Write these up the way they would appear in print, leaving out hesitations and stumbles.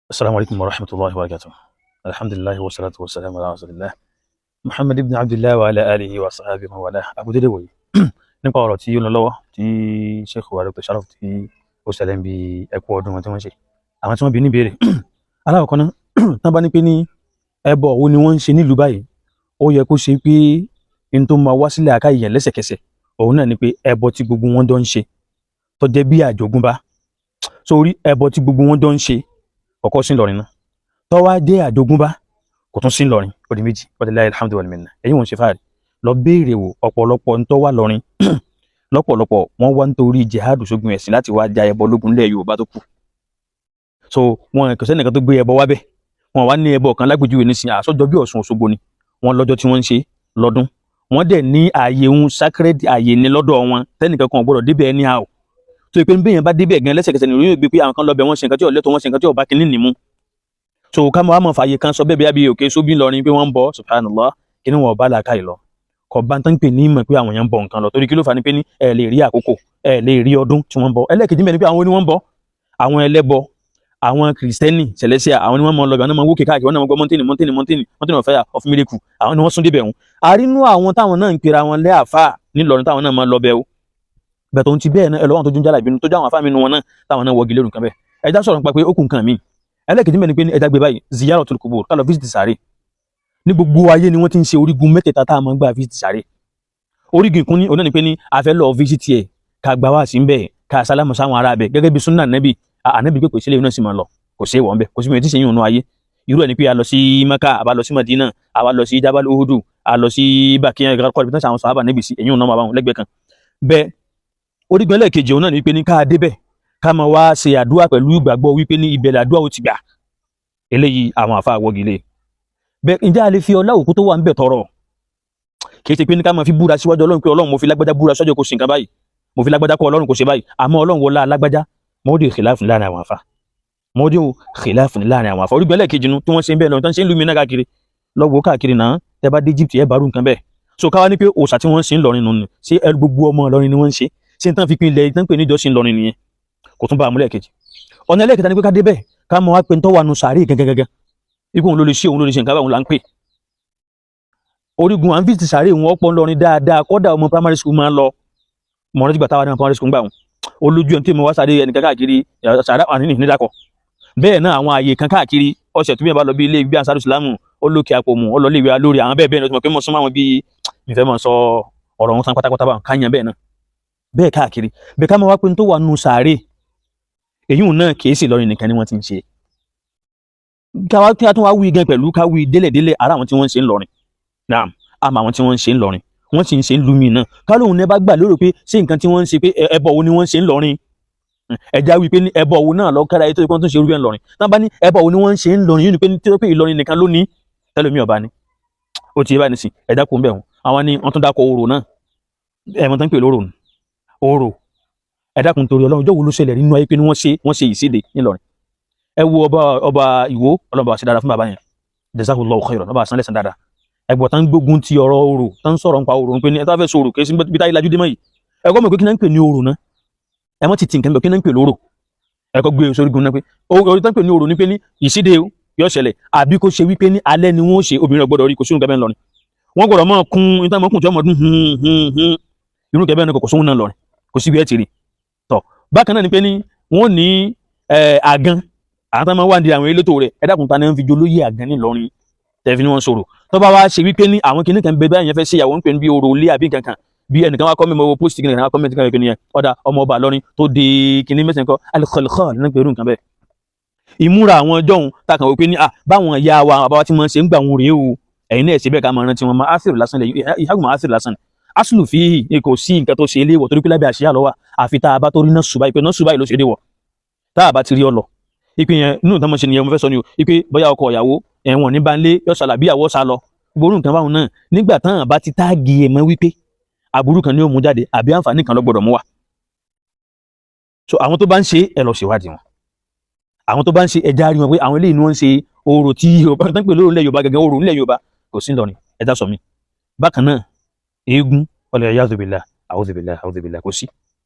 Assalamu alaikum wa rahmatullahi wa barakatuh. Alhamdulillah wa salatu wa salam ala rasulillah. Muhammad ibn Abdullah wa ala alihi wa sahbihi wa wala. Abu dédé wòye. Nípa ọ̀rọ̀ tí ó ń lọ lọ́wọ́ tí Sheikh wa Dr. Sharaf tí ó ṣẹlẹ̀ ń bi ẹkú ọdún wọn tí wọ́n ṣe. Àwọn tí wọ́n bi ní ìbéèrè. Alákọ̀ọ́kọ́ náà, tán bá ní pé ní ẹbọ wo ni wọ́n ń ṣe nílùú báyìí, ó yẹ kó ṣe pé n tó máa wá sílẹ̀ àká ìyẹn lẹ́sẹ̀kẹsẹ̀, òun náà ni pé ẹbọ tí gbogbo wọn jọ ń ṣe tó jẹ́ bí àjogúnbá. Sórí ẹbọ tí gbogbo wọn jọ ń ṣe kọ̀kọ́ sí Ìlọrin náà tó wá dé àjogúnbá kò tún sí Ìlọrin, ó di méjì. Walillahi alhamdu wal minna. Èyí wọ́n ṣe fáàrí lọ béèrè wò ọ̀pọ̀lọpọ̀ ń tó wà lọ́rin lọ́pọ̀lọpọ̀ wọ́n wá nítorí jihad sógun ẹ̀sìn láti wá ja ẹbọ lógun lẹ̀ Yorùbá tó kù. So wọn kò sẹ́nìkan tó gbé ẹbọ wá bẹ́ẹ̀, wọn wá ní ẹbọ kan lágbèjúwe nísìnyí àsọjọ bí Ọ̀ṣun Òṣogbo ni wọ́n lọ́jọ́ tí wọ́n ń ṣe lọ́dún, wọ́n dẹ̀ ní ààyè ń sacred ààyè ní lọ́dọ̀ wọn tẹ́nìkan kan ò gbọ́dọ̀ débẹ̀ ẹni àwọ̀ tó yẹ pé bẹ́ẹ̀ yẹn bá débẹ̀ gan lẹ́sẹ̀kẹsẹ̀ ní ìròyìn gbé pé àwọn kan lọ bẹ̀ wọ́n ṣe nǹkan tí ò lẹ́tọ̀ọ́, wọ́n ṣe nǹkan tí ò bá kinní nìmú. So ká máa mọ̀ fààyè kan sọ bẹ́ẹ̀ bí òkè sóbì ńlọrin pé wọ́n ń bọ̀, subhanallah, kíní wọn ò bá làákàyè lọ kò bá tán pè ní ìmọ̀ pé àwọn èèyàn ń bọ̀ nǹkan lọ. Torí kí ló fà ní pé ní ẹ lè rí àkókò, ẹ lè rí ọdún tí wọ́n ń bọ̀. Ẹlẹ́ẹ̀kejì mẹ́rin pé àwọn oní wọ́n ń bọ̀, àwọn ẹlẹ́bọ, àwọn kìrìsìtẹ́nì celestial, àwọn ni wọ́n mọ̀ lọ bí àwọn náà mọ̀ wókè káàkiri, wọ́n náà mọ̀ gbọ́ mountain, mountain, mountain, mountain of fire of miracle, àwọn ni wọ́n sún débẹ̀ wọn. Àrínú àwọn táwọn náà ń pera wọn lẹ́ àfáà nílọrin táwọn náà máa lọ bẹ́ẹ̀ o bẹ́ẹ̀ tó ń ti bẹ́ẹ̀ náà ẹ lọ́wọ́n tó jún jálà ìbínú tó jẹ́ àwọn afáàmì inú wọn náà táwọn náà wọ́gi lérò nǹkan bẹ́ẹ̀. Ẹja sọ̀rọ̀ nípa pé ó kù nǹkan míì. Ẹlẹ́kejì mẹ́rin pé ní ẹja gbé báyìí, ziyaratul qubur, ká lọ visit sàárè. Ní gbogbo ayé ni wọ́n ti ń ṣe orígun mẹ́tẹ̀ẹ̀ta tá a máa ń gbà visit sàárè. Orígun ìkúnní òun náà ni pé ní a fẹ́ lọ visit ẹ̀, ká gba wá sí ń bẹ̀, ká sálámù sáwọn ará bẹ̀ gẹ́gẹ́ bí sunna nẹ́bì ànẹ́bì pé kò sílẹ̀ náà sì máa lọ, kò sí ìwọ̀n bẹ̀, kò sí mi tí ń ṣe yín òun ayé. Irú ẹ̀ ni pé a lọ sí Maka, a bá lọ sí Madina, a bá lọ sí Jabal Uhudu, a lọ sí Bakiyan kọ́ ibi tí wọ́n sàhábà níbi sí èyí òun náà máa bá wọn lẹ́gbẹ̀ẹ́ kan bẹ́ẹ̀. Orígun ẹlẹ́ẹ̀kejì òun náà ni wípé ní ká débẹ̀, ká máa wá ṣe àdúrà pẹ̀lú ìgbàgbọ́ wípé ní ìbẹ̀rẹ̀ àdúrà ó ti gbà. Eléyìí àwọn àfa àwọ̀gì lé bẹ́ẹ̀. Ǹjẹ́ a lè fi ọlá òkú tó wà ń bẹ̀ tọrọ? Kì í ṣe pé ní ká máa fi búra síwájú Ọlọ́run pé Ọlọ́run, mo fi lágbájá búra sọ́jọ́ kò sí nǹkan báyìí, mo fi lágbájá kọ́ Ọlọ́run kò ṣe báyìí, àmọ́ Ọlọ́run wọlá lágbájá. Mọ́ọ́dì khilaf láàrin àwọn àfa, mọ́ọ́dì khilaf láàrin àwọn àfa. Orígun ẹlẹ́ẹ̀kejì nu tí wọ́n ṣe ń bẹ́ẹ̀ lọ tán ṣe ń lumi náà káàkiri lọ́wọ́ káàkiri náà. Tẹ́ bá dé Egypt ẹ bá rú nǹkan bẹ́ẹ̀. So káwá ní pé òòṣà tí wọ́n ń ṣe ń lọrin nù ni, ṣé gbogbo ọmọ Ìlọrin ni wọ́n ń ṣe? Ṣé n tán fi pín ilẹ̀ tán pè ní ìjọsìn Ìlọrin nìyẹn? Kò tún bá a múlẹ̀ kejì. Ọ̀nà ẹlẹ́ẹ̀kẹta ni pé ká débẹ̀, ká mọ wá pé ń tọ́ wà nù sàárè gangan, ikú òun ló lè ṣe, òun ló lè ṣe nǹkan báwọn là ń pè. Orígun à ń visit sàárè wọn ọ̀pọ̀ ńlọrin dáadáa. Kọ́dà ọmọ primary school máa ń lọ mọ̀rán tí gbà táwa ní primary school ń gbà wọn olójú ẹni tí mo wá sáré ẹnìkan káàkiri sàárà àní nídàkọ̀ bẹ́ẹ̀ náà. Àwọn ààyè kan káàkiri ọ̀sẹ̀ tó bí ẹ bá lọ bí ilé bí Ansaru Islamu, olókè àpòmù, ọlọ́lé ìwé alórí, àwọn bẹ́ẹ̀ bẹ́ẹ̀ ní ọtí mọ̀ pé mo súnmọ́ àwọn bíi ìfẹ́ mọ̀ sọ ọ̀rọ̀ wọn tán pátápátá báwọn káyàn bẹ́ẹ̀ náà bẹ́ẹ̀ káàkiri bẹ́ẹ̀. Ká máa wá pé n tó wà nù sàárè èyí náà kìí sì lọrin nìkan ni wọ́n ti ń ṣe. Káwá kí a tún wá wí gan pẹ̀lú ká wí délẹ̀délẹ̀ ara àwọn tí wọ́n ń ṣe ń lọrin naam, àmọ́ àwọn tí wọ́n ń ṣe ń lọrin wọ́n sì ń ṣe ń lumi náà. Ká lóun ní ẹ bá gbà lérò pé ṣé nǹkan tí wọ́n ń ṣe pé ẹbọ wo ni wọ́n ń ṣe ń lọrin, ẹja wí pé ní ẹbọ wo náà lọ kára ètò ìpọ́n tó ń ṣe irú ẹ̀ ń lọrin. Tán bá ní ẹbọ wo ni wọ́n ń ṣe ń lọrin yìí ni pé tí ó pé Ìlọrin nìkan ló ní tẹlómi ọba ni ó ti yé báyìí nísìn. Ẹja kò ń bẹ̀ wọ́n. Àwọn ni wọ́n tún dákọ̀ orò náà, ẹ̀mọ́ tán ń pè lóró nù orò. Ẹ dákun torí Ọlọ́run, ọjọ́ wo ló ṣẹlẹ̀ nínú ayé pé ní wọ́n ṣe ìséde ńìlọrin? Ẹ wo ọba Ìwó, Ọlọ́run bá ṣe dáadáa fún bàbá yẹn, jazakallahu khairan, ọba àṣán lẹ́sàn dáadáa. Ẹgbọ́n tán gbógun ti ọ̀rọ̀ orò, tán sọ̀rọ̀ nípa orò pé ní ẹ tó fẹ́ sọ orò kì í sí bí táyé lajú dé mọ́ yìí. Ẹ kọ́ mọ̀ pé kí náà ń pè ní orò náà, ẹ mọ́ ti tì nǹkan bẹ̀, kí náà ń pè lóró. Ẹ kọ́ gbé sórí gun náà pé orí tán pè ní orò ní pé ní ìsíde yóò ṣẹlẹ̀, àbí kó ṣe wípé ní alẹ́ ni wọ́n ṣe, obìnrin ò gbọ́dọ̀ rí, kò sí nǹkan bẹ́ẹ̀ lọ́rin. Wọ́n gbọ́dọ̀ máa kún níta mọ́kùn tí wọ́n mọ̀ dún hun hun hun, irú nǹkan bẹ́ẹ̀ náà kò sóhun náà lọ́rin, kò síbi ẹ̀ ti rí tọ̀. Bákan náà ni pé ní wọ́n ní àgàn, àwọn tó máa wà ní àwọn elétò rẹ̀. Ẹ dákun, ta ni wọ́n fi jolóyè àgàn nílọrin tẹ̀fí ni wọ́n sọ̀rọ̀? Tó bá wá ṣe wípé ní àwọn kìnnìkan bẹ báyìí yẹn fẹ́ ṣe ìyàwó ń pè ní bí orò ilé àbí nǹkan kan bí ẹnìkan wá kọ́ mi mo post kìnnìkan wá comment kan kìnnìkan yẹn, ọ̀dà ọmọ ọba lọ́rin tó di kìnnì mẹ́sàn-án kọ́ alikọ̀lìkọ̀ ní pẹ̀lú nǹkan bẹ́ẹ̀. Ìmúra àwọn ọjọ́ òun ta kàn wípé ní à báwọn ìyá wa àbáwá tí wọ́n ṣe ń gbà wọn rèé o, ẹ̀yin náà ṣe bẹ́ẹ̀ ká máa rántí wọn. Máa ásìrò lásán lẹ́yìn ìhágùn máa ásìrò lásán asùlù fi kò sí nǹkan tó ṣe léèwọ̀ torí pé lábẹ́ àṣìyá lọ́wọ́, àfi tá a bá tó rí náà ṣùgbọ́n ìpè náà ṣùgbọ́n ìlú ṣe léèwọ̀ tá a bá ti rí ọ lọ. Ìpè yẹn nínú ìtàn mọ̀ ṣe nìyẹn mo fẹ́ sọ ni o, ìpè bóyá ọkọ ìyàwó ẹ̀wọ̀n ní banlé yọ sàlà bí ìyàwó sá lọ, gbogbo nǹkan báwọn náà nígbà tán bá ti táàgì ẹ̀ mọ́ wípé aburú kan ní ó mú jáde àbí àǹfààní kan ló gbọ́dọ̀ mú wá. So àwọn tó bá ń ṣe, ẹ lọ ṣèwádìí wọn. Àwọn tó bá ń ṣe, ẹja rí wọn pé àwọn eléyìí ni wọ́n ń ṣe orò tí Yorùbá tán pè lóró ńlẹ̀ Yorùbá gẹ́gẹ́, orò ńlẹ̀ Yorùbá kò sí ńlọrin. Ẹja sọ mi bákan náà, eégún ọlẹ a'udhu billah, a'udhu billah, a'udhu billah, kò sí,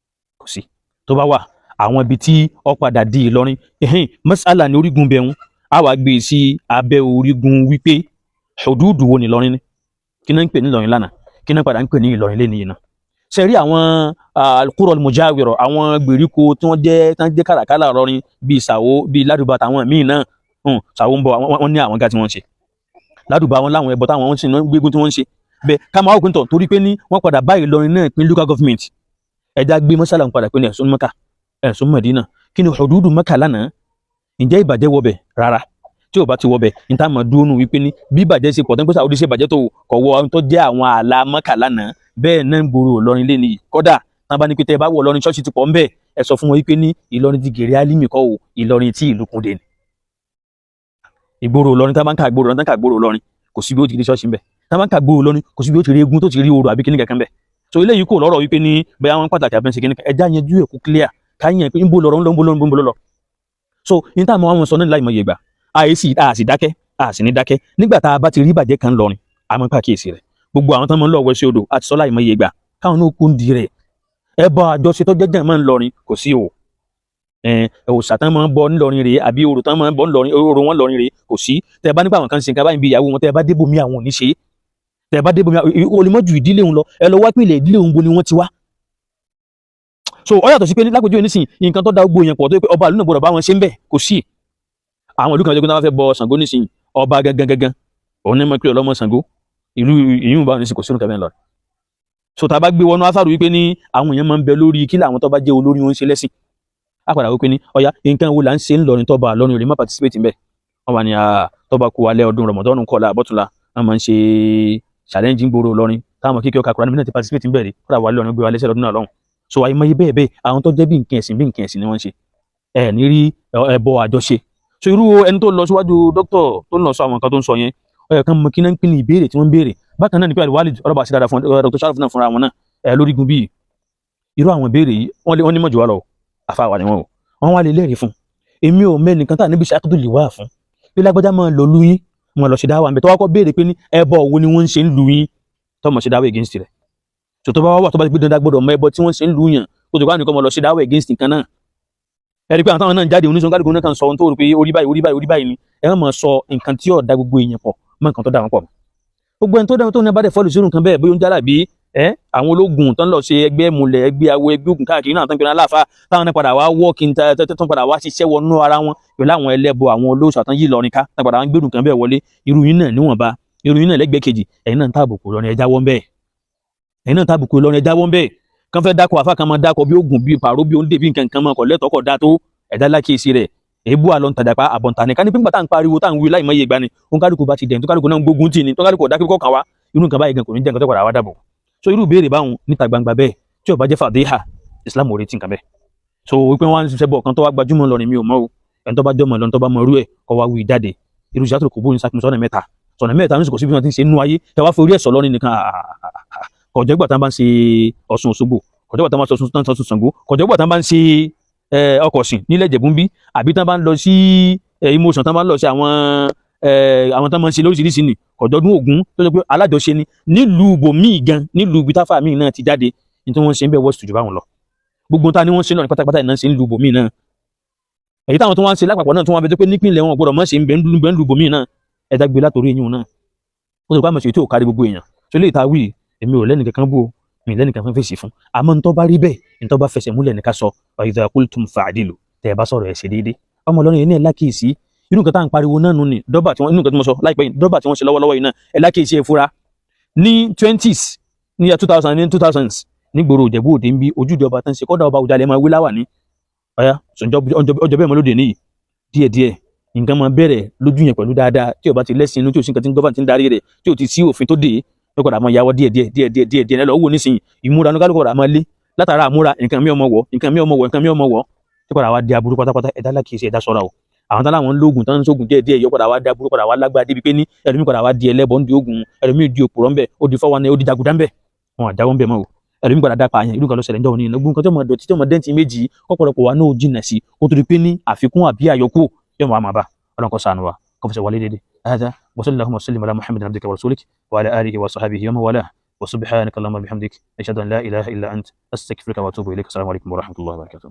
kò sí. Tó bá wà àwọn ibi tí ó padà di Ìlọrin ẹhìn mas'ala ní orígun bẹ̀rù. A wá gbé e sí abẹ́ orígun wípé hududu wo ni Ìlọrin ní, kí náà ń pè ní Ìlọrin lánàá, kí náà padà ń pè ní Ìlọrin lé nìyí náà. Ṣe rí àwọn al-qura al-mujawira, àwọn gbèríko tí wọ́n jẹ́ tán jẹ́ kàràkàrà Ìlọrin bíi Sàwó, bíi Ládùbà, táwọn míì náà Sàwó ń bọ̀, wọ́n ní àwọn ga tí wọ́n ń ṣe Ládùbà, wọn láwọn ẹbọ táwọn ń sìn gbégun tí wọ́n ń ṣe bẹ́ẹ̀. Ká máa wò pé tọ̀ torí pé ní wọ́n padà bá Ìlọrin náà pín local government, ẹja gbé mọ́sálà ń padà pé ní ẹ̀sùn Mẹ́kà, ẹ̀sùn Mẹ̀dínà. Kí ni hududu Mẹ́kà lánàá? Ǹjẹ́ ìbàjẹ́ wọbẹ̀? Rárá. Tí ò bá ti wọbẹ̀, ní tá a máa dúró nù wípé ní bí ìbàjẹ́ ṣe pọ̀ tó ń pèsè àwọn oníṣẹ́ ìbàjẹ́ tó kọ̀ wọ àwọn tó jẹ́ àwọn ààlà Mẹ́kà lánàá, bẹ́ẹ̀ náà ń gbòòrò Ìlọrin lé nìyí. Kódà tá a bá ní pé tẹ́ ẹ bá wọ Ìlọrin, ṣọ́ọ̀ṣì ti pọ̀ ńbẹ̀, ẹ sọ fún wọn wípé ní Ìlọrin ti gèrè álímì kọ́ o, Ìlọrin tí ìlú kúnde ni. Ìgboro Ìlọrin, tá a bá ń ka ìgboro Ìlọrin, tá a ń ka ìgboro Ìlọrin, kò sí bí ó ti rí ṣọ́ọ̀ṣì ńbẹ̀. Tá a bá ń ka ìgboro Ìlọrin, kò sí bí ó ti rí eégún tó ti rí orò àbí kíní kankan ńbẹ̀. So eléyìí kò lọ́rọ̀ wípé ní bẹ́ẹ̀ àwọn pàtàkì àbẹ́ǹsẹ̀ kíní kan, ẹja yẹn jú ẹ̀kú clear ká yẹn pé ń bó lọ́rọ̀ ń lọ, ń bó lọ́rọ̀ ń bó lọ́rọ̀. So ní táwọn àwọn sọ náà láì mọye ìgbà, àìsí àsì dákẹ́, àsì ní dákẹ́. Nígbà tá a bá ti rí ìbàjẹ́ kan lọrin, a máa ń pàkíyèsí rẹ̀. Gbogbo àwọn tó máa ń lọ wẹ̀ sí odò àti sọ láì mọye ìgbà, káwọn náà kún di rẹ̀. Ẹbọ àjọṣe tó jẹ́jẹ́ máa ń lọrin kò sí o. Òòṣà tán máa ń bọ ńlọrin rèé, àbí orò tán máa ń bọ ńlọrin, orò wọn lọrin rèé, kò sí. Tẹ bá nípa àwọn kan ṣe nǹkan báyìí bí ìyàwó wọn, tẹ bá débò mí àwọn ò ní ṣe é. Tẹ bá débò mí olùmọ́jú ìdílé òun lọ, ẹ lọ wá pínlẹ̀ ìdílé òun bo ni wọ́n ti wá. So ó yàtọ̀ sí pé lápèjúwe nísìnyí, nǹkan tó da gbogbo yẹn pọ̀ tó yẹ pé ọba ìlú náà gbọ́dọ̀ bá wọn ṣe ń bẹ̀, kò sí. Àwọn ìlú kan tó yẹ pé wọ́n fẹ́ bọ Ṣàngó nísìnyí, ọba gangan gangan òun ní mọ̀ pé ọlọ́mọ Ṣàngó ìlú ìyún bá wọn nísìnyí, kò sínú kẹfẹ́ ńlọ. So tá a bá gbé wọnú afárò wípé ní àwọn èèyàn máa ń bẹ lórí kí làwọn tó bá jẹ́ olórí wọn ń ṣe lẹ́sìn, á padà wípé ní ọ̀yá nǹkan wo là ń ṣe ńlọrin tọ́ba lọ́rin ò lè má participate ńbẹ̀. Wọ́n wà ní tọ́ba kú alẹ́ ọdún Ramadan kọ́lá àbọ̀túnla, wọ́n máa ń ṣe challenge gbòòrò lọ́rin táwọn kékeré ọkà Kùránì náà ti participate ńbẹ̀ rí, kọ́dà wà lọ́rin gbé wa lẹ́sẹ̀ lọ́dún náà lọ́hùn. So àìmọye bẹ́ẹ̀ bẹ́ẹ̀ àwọn tó jẹ́ bí nǹkan ẹ̀sìn bí nǹkan ẹ̀sìn ni wọ́n ń ṣe, ẹ̀ ní rí ẹbọ àjọṣe. So irú ẹni tó lọ síwájú dókítà tó ń lọ sọ àwọn nǹkan tó ń sọ yẹn, ó yẹ kán mọ kí náà ń pín ní ìbéèrè tí wọ́n ń béèrè. Bákan náà ni pé àlùwálì ọlọ́ba sí dáadáa fún Dr. Sharaf náà fúnra wọn náà ẹ lórígun bíi irú àwọn ìbéèrè yìí, wọ́n ní mọ̀jù wá lọ, àfa wà ní wọn o, wọ́n wá lè lẹ́rìí fún. Èmi ò mẹ́nìkan tá níbi ṣàkóso lè wá fún pé lágbájá máa lọ lu yín, máa lọ ṣe dáwà ń bẹ, tó wá kọ́ béèrè pé ní ẹbọ wo ni wọ́n ń ṣe ń lu yín, tó mọ̀ ṣe dáwà against rẹ̀. So tó bá wà tó bá ti gbé dandan gbọ́dọ̀ mọ ẹbọ tí wọ́n ṣe ń lu yàn, kó tó bá nìkan mọ̀ lọ ṣe dáwà against nǹkan náà. Ẹ rí i pé àwọn táwọn náà ń jáde oníṣòwò kálukú náà kàn sọ ohun tó rò pé orí báyìí orí báyìí orí báyìí ni, ẹ má máa sọ nǹkan tí yóò da gbogbo èèyàn pọ̀ mọ́ nǹkan tó dà wọ́n pọ̀. Gbogbo ẹni tó dáhùn tó ní abádẹ fọlù sínú nǹkan bẹ́ẹ̀, bóyá ó ń jálà bí ẹ àwọn ológun tó ń lọ ṣe ẹgbẹ́ múlẹ̀ ẹgbẹ́ awo ẹgbẹ́ ògùn káàkiri náà tó ń pè ní aláàfáà, táwọn náà padà wá wọ́ kí n ta tó ń padà wá ṣiṣẹ́ wọnú ara wọn pẹ̀lú àwọn ẹlẹ́bọ àwọn olóòṣà tán yìí lọrin ká tán padà wá ń gbèrú nǹkan bẹ́ẹ̀ wọlé. Irú yín náà níwọ̀nba, irú yín náà lẹ́gbẹ̀ẹ́ kejì, ẹ̀yin náà ń tàbùkù lọrin, ẹja wọ́n bẹ́ẹ̀, ẹ̀yin náà ń tàbùkù lọrin, ẹja wọ́n bẹ́ẹ̀. Kán fẹ́ dákọ̀ àfa kan máa dákọ̀ bí ògùn bí pàrọ̀ bí òǹdè bí nǹkan kan máa kọ̀ lẹ́tọ̀ọ́ kọ̀ dá tó ẹ̀dá lákìísí rẹ̀. Èébú àlọ́ ń tàjàpá àbọ̀ǹtà ní ká ní pínpà tá à ń pariwo tá à ń wí láì mọye ìgbà ni òǹkálùkù bá ti dẹ̀ tó kálukú náà ń gbógun tì ní tó kálukú ọ̀dá kíkọ́ kàn wá, irú nǹkan báyìí gan kò ní jẹ́ nǹkan tó padà wá dàbò. So irú ìbéèrè báwọn níta gbangba bẹ́ẹ̀ tí ó bá jẹ́ fàdíhà, Islam ò retí nǹkan bẹ́ẹ̀. So wípé wọ́n á ń ṣiṣẹ́ bọ̀ kan tó wá gbajúmọ̀ lọ ni mi ò mọ̀ o, ẹni tó bá jọmọ̀ lọ tó bá mọ irú ẹ̀ kọ́ wá wí jáde. Irú ìṣàtúrò kò bóyin sákìmù sọ́nà mẹ́ta sọ̀nà mẹ́ta ní kò sí bí wọ́n ti ń ṣe nínú ayé ẹ wá fi orí ẹ̀sọ́ lọ́rin nìkan. Kọ̀jọ́ ìgbà tán bá ń ṣe Ọ̀ṣun Òṣogbo, kọ̀jọ́ ìgbà tán bá ń ṣe Ọ̀ṣun Ṣàngó, kọ̀jọ́ ìgbà tán bá ń ṣe ọkọ̀ sìn nílẹ̀ Ìjẹ̀bú ń bí, àbí tán bá ń lọ sí Ìmọ̀sán, tán bá ń lọ sí àwọn tán máa ń ṣe lóríṣiríṣi ni, kọ̀jọ́dún Ògún tó jẹ́ pé alájọṣe ni nílùú ibòmíì gan, nílùú ibi táfà míì náà ti jáde ní tí wọ́n ṣe ń bẹ̀ wọ́ọ̀sì jù báwọn lọ. Gbogbo ta ni wọ́n ṣe náà ní pátápátá iná ṣe ń lu ibòmíì náà, èyí táwọn tó wá ń ṣe lápapọ̀ náà tó wá bẹ tó pé nípìnlẹ̀ wọn gbọ́dọ̀ mọ̀ ṣe ń bẹ ń lu ibòmíì náà, ẹ̀dá gbé látòrí eyín náà ó sì kó àmọ̀ ṣe tí ò kárí gbogbo èèyàn. Tó lè ta wí èmi ò lẹ́nìkan kan bú o, mi lẹ́nìkan fún fèsì fún, àmọ́ ntọ́ bá rí bẹ́ẹ̀ ntọ́ bá fẹsẹ̀ múlẹ̀ ní ká sọ. Wa idha qultum fa'dilu, tẹ́ ẹ bá sọ̀rọ̀ ẹ̀ ṣe déédéé. Ọmọ Ìlọrin yẹn ní ẹ̀ lákìísí irú nǹkan tá à ń pariwo náà nù ní dọ́bà tí wọ́n inú nǹkan tí mo sọ láìpẹ́ yìí, dọ́bà tí wọ́n ṣe lọ́wọ́lọ́wọ́ yìí náà ẹ̀ lákìísí ẹ̀ fura. Ní 20s ní year 2000 ní 2000s nígboro Ìjẹ̀bú Òde ń bí ojúde ọba tán ṣe kọ́dà ọba Àwùjalẹ̀ máa wí láwà ní ọ̀yá ọjọ́ bẹ́ẹ̀ mọ́ lóde níyì. Díẹ̀díẹ̀ nǹkan máa bẹ̀rẹ̀ lójú yẹn pẹ̀lú dáadáa tí ó bá ti lẹ́sìn inú tí ò sí nǹkan tí ń gọ́fà tí ń darí rẹ̀ tí ò ti sí òfin tó dé ló padà máa yáwọ́ díẹ̀díẹ̀ díẹ̀díẹ̀ díẹ̀díẹ̀ ẹ lọ wò nísìnyí ìmúra ní kálukú padà máa lé látara àmúra nǹkan mi ọmọ wọ̀ nǹkan mi ọmọ wọ̀ nǹkan mi ọmọ wọ̀ tí padà wá di aburú pátápátá. Ẹ̀dá lákìísí ẹ̀dá ṣọ́ra o. Àwọn tán láwọn ń lóògùn tán ń sóògùn díẹ̀díẹ̀ yọ padà wá di aburú padà wá lágbára débi pé ní ẹlòmíì padà wá di ẹlẹ́bọ ń di oògùn, ẹlòmíì di òpùrọ́ ńbẹ, ó di fọ́wọ́n ó di jàgùdà ńbẹ, wọn àjáwọ́ ńbẹ mọ́ o. Ẹlòmíì padà dápa àyàn irú nǹkan ló ṣẹlẹ̀ ńjọ́ òní ìnáwó nǹkan tó máa dọ̀tí tó máa dẹ́ntì méjì ọ̀pọ̀lọpọ̀ wa náà ó jìnà sí kó tó di pé ní àfikún àbí àyọkù yóò máa máa bá Ọlọ́run kó ṣàánú wa kó fẹsẹ̀ wálé dédé. هذا وصلى اللهم وسلم على محمد عبدك ورسولك وعلى آله وصحبه ومن والاه وسبحانك اللهم وبحمدك أشهد أن لا إله إلا أنت أستغفرك وأتوب إليك. السلام عليكم ورحمة الله وبركاته.